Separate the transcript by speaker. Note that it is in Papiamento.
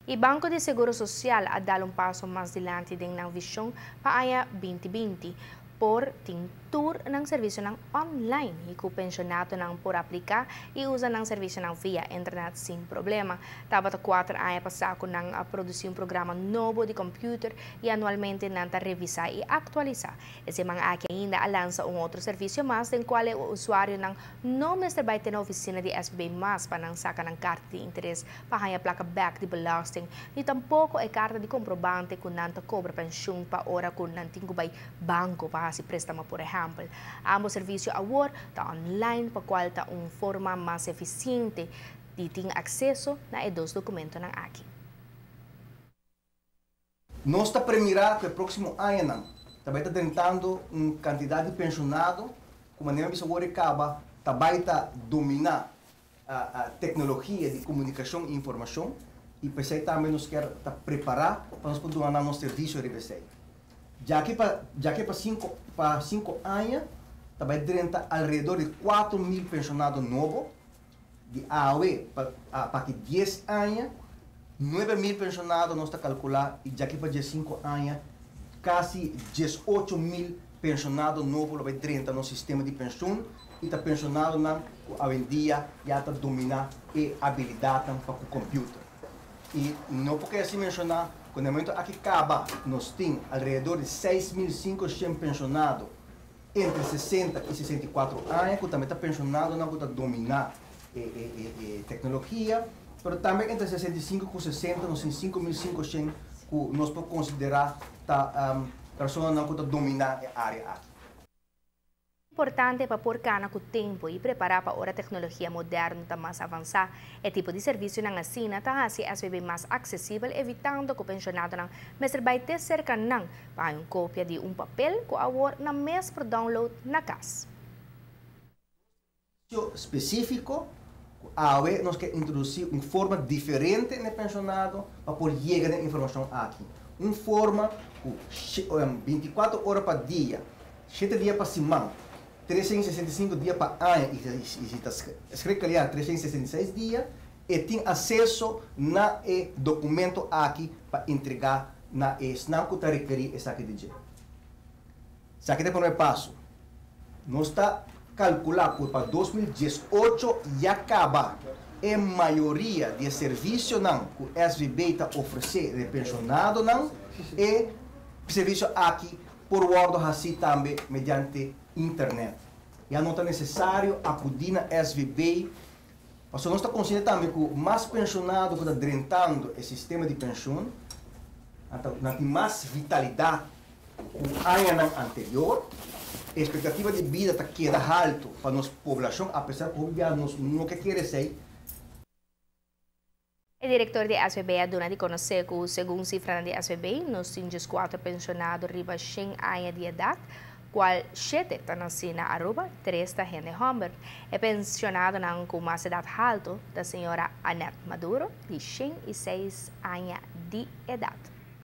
Speaker 1: E Banco di Seguro Social a dal un paso mas dilanti den nan vision pa aña 2020 por tin tur nan servicionan online y cu pensionadonan por aplica y usa nan servicionan via internet sin problema. Tabata 4 aña pasa cu nan a produci un programa nobo di computer y anualmente nan ta revisa y actualisa. E siman aki ainda a lansa un otro servicio mas den cual e usuarionan no mester bay te na oficina di SVB mas pa nan saca nan carta di interes pa haya placa back di belasting, ni tampoco e carta di comprobante cu nan ta cobra pensioen pa ora cu nan tin cu bay banco pa haci prestamo, por ehempel. Ambos servicio awor ta online, pa cual ta un forma mas eficiente di tin acceso na e dos documentonan aki.
Speaker 2: Nos ta premira cu e proximo aña tambe ta drentando un cantidad di pensionado cu, manera mi a caba, tambe ta domina e tecnologia di comunicacion y informacion y pesey tambe nos kier ta prepara pa nos por duna nos servicio riba esey. Ya cu pa 5 aña tambe drenta alrededor di 4 mil pensionado nobo, di awe pa aki 10 aña 9 mil pensionado nos ta calcula y ya cu pa 5 aña casi 18 mil pensionado nobo lo bay drenta nos sistema di pensioen y ta pensionadonan cu awendia ya ta domina e habilidad pa computer. Y no por keda sin menciona cu na e momento aki caba nos tin alrededor di 6.500 pensionado entre 60 y 64 aña cu tambe ta pensionadonan cu ta domina e tecnologia, pero tambe entre 65 y 60 nos tin 5.500 cu nos por considera ta personanan cu ta domina e area aki.
Speaker 1: Importante pa por cana cu tempo y prepara pa ora tecnologia moderno ta mas avansa. E tipo di servicionan asina ta haci SVB mas accesibel, evitando cu pensionadonan mester bay te cerca nan pa un copia di un papel cu awor nan mes por download na cas.
Speaker 2: Specifico, awe nos kier introduci un forma diferente na pensionado pa por yega na informacion aki. Un forma cu 24 ora pa dia, 7 dia pa siman, 365 dia pa aña y si ta scirbi 366 dia, y tin aceso na e documento aki pa entrega na esnan cu ta rekeri esaki di dje. Esaki ta e prome paso. Nos ta calcula cu pa 2018 ya caba e mayoria di servicionan cu SVB ta ofrece na pensionadonan, e servicio aki por wordo haci tambe mediante internet. Ya no ta necesario acudi na SVB. Mas nos ta consciente tambe cu mas pensionado cu ta drentando e sistema di pensioen, tin mas vitalidad cu aña anterior, expectativa di bida ta keda halto pa nos poblacion, apesar cu nos no kier esey.
Speaker 1: E director di SVB a duna di conoce cu, segun cifra di SVB, nos tin 4 pensionado riba 100 aña di edad, cual 7 ta naci na Aruba, 3 ta hende homber. E pensionadonan cu mas edad halto ta señora Annette Maduro, di 106 aña di edad.